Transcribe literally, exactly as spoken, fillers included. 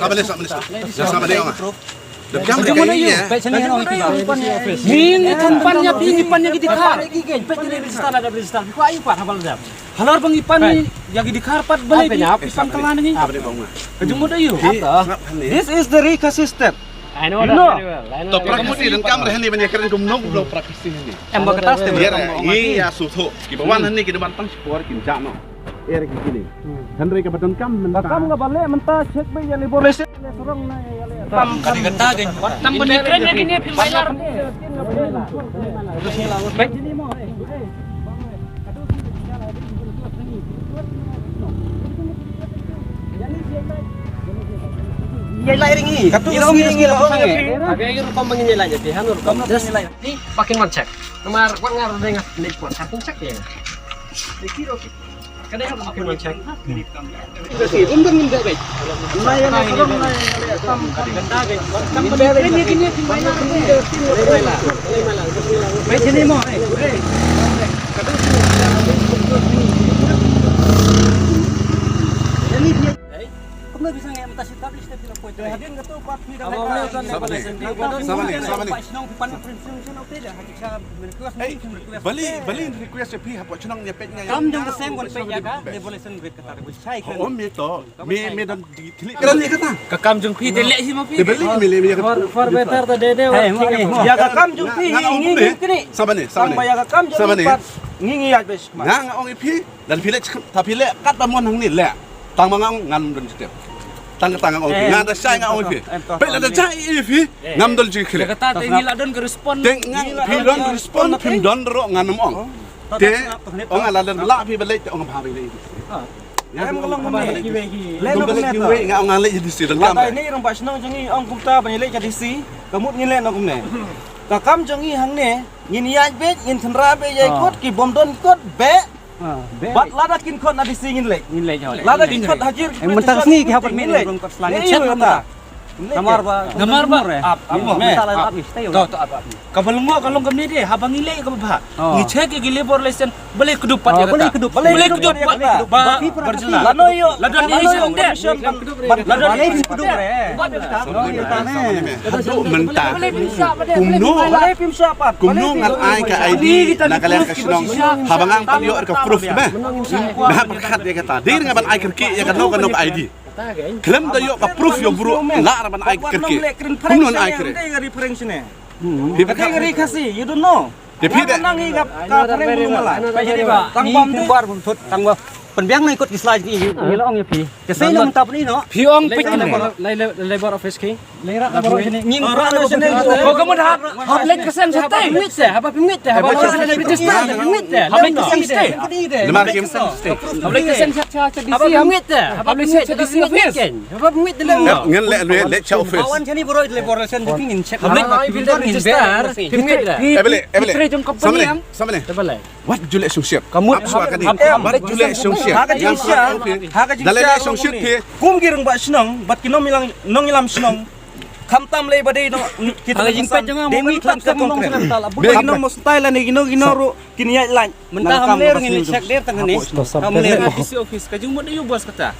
Saba ne, saba ne, saba ne. Saba ne, ong. Dep jam ka ïa. Ngi ngi pan ïa phi, ngi pan ïa ki dkhar. Halor ba ngi pan ïa ki dkhar pat balei phi pan kala ngi. Saba ne, ong. Ka jingmut aïu. This is the Ri Khasi state. I know that very well. I know that very well. To practice donkam re hani ban ïakren kumno kumno practice hani. Em ba kata state. Ïa, ïa, sutho. Ki ba wan hani ki ban tang shipor kin jano. Er ki kini. Hynrei kaba donkam mynta. Ka kam kaba leh mynta check ba ïa labor license. Tam kata kata. Tam ban ïakren ïa kine phi mai lar. Ïa lai ring i. Katu ïa ring i la hong i. Abi ai rukom bang ïa lai ïa ti han rukom. Just lai. Ni pakin man check. Namar wan ngar deng ngas ni kuat. Pakin check ïa. Ni kiro. Ka dei pakin man check. Ka si um dang ni dek. Lai lai lai tam tam. Tam ni ni ni ni mai na. Mai sini mo. Saba ne, saba ne, saba ne. Balei, balei request ïa phi hapoh chnong ïa peit nga. Kam jong ka seng wan peit ïa ka, ne balei seng rit kata re shai ka. Oh, me to, me, me dang di klik. Kren ïa kata. Ka kam jong phi te leh hi ma phi. Te balei me leh me ïa ka. For, for better the day, day. Ïa ka kam jong phi ngi ngi kini. Saba ne, saba ne. Ïa ka kam jong phi pat ngi ngi ïa bes. Nga nga ong ïa phi. Lada phi leh, ta phi leh katba mon hangne leh. Tang ma nga ong ngam don jingtip. Tang tang nga ong phi. Nga da shai nga ong phi. Peit lada shai ïa phi ngam don jingkhleh. Kata te ngi la don ka respond. Te nga phi don respond phim don ro ngam ong. Te ong lada la phi ba leh te ong ba ba leh. Em ka long kumne. Leh no kumne. Nga ong nga leh DC don kam. Lada ni rong ba shnong jong ngi ong kumta ba leh ka DC. Ka mut ngi leh no kumne. Ka kam jong ngi hangne ngin ïaid beit ngin tynra beit ïa kot ki bym don kot beit. Bad lada kin khot na DC ngin leit. Ngin leit. Lada kin khot hajir. Mynta sngi ki hap ngin leit. Namar ba. Namar ba. Ap ap. To to ap ap. Ka ba long ka long kumne de haba ngi leit ka ba. Ngi check ki labor license balei kdup pat ïa kata. Balei kdup. Balei kdup. Ba. Lano ïoh. Lada ni sendek. Lada ni kdup re. Haduh mynta kumno, kumno ngan ai ka ID na ka liang ka shnong haba nga ngam pat ïoh ka proof te me. Me hap pyrkhat ïa kata. Dei nga ban ai kyrkieh ïa kano kano ka ID. Khlem da ïoh ka proof ïa u briew lah ban ai kyrkieh. Kumno ngan ai kyrkieh. Phi pyrkhat ri Khasi, you don't know. Te phi de. Nang i ka ka phareng mala. Tang bam tu bar bam thut tang ba. Pynbiang na i kot ki slide ki ngi la ong ïa phi. Te sei na mynta pyn i no. Phi ong peit kane. Labor office ki. Ngim ra no sene. Ko ka mut hap hap leit ka seng shatei. Ngit te hap ngit te hap register ngit te. Hap leit ka seng shatei. Namar kim. Hap leit ka seng shatei. Hap ngit te hap leit ka seng shatei. Hap ngit te. Ngan leh leh leh cha office. Awan chani boroi le boroi sen jong ngin check. Hap leit ka seng shatei. Hap ngit te. Ebele ebele. Samane samane. Wat ju leh shongshit. Ka mut hap shuwa kane. Wat ju leh shongshit. Ha ka jingshisha. Ha ka jingshisha. Da leh shongshit phi. Kum ki rangbah shnong bad ki nongïalam, nongïalam shnong. Khamtam lei ba dei no ki. Ha ka jingpeit jong nga. Dei mi klam ka kong kren. Dei ki nong mos tai lane ki nong ki nong ruh kin ïaid lain. Mynta ham ler ngin check der tang ne. Ham ler. D C office ka jingmut ïa u boss kata.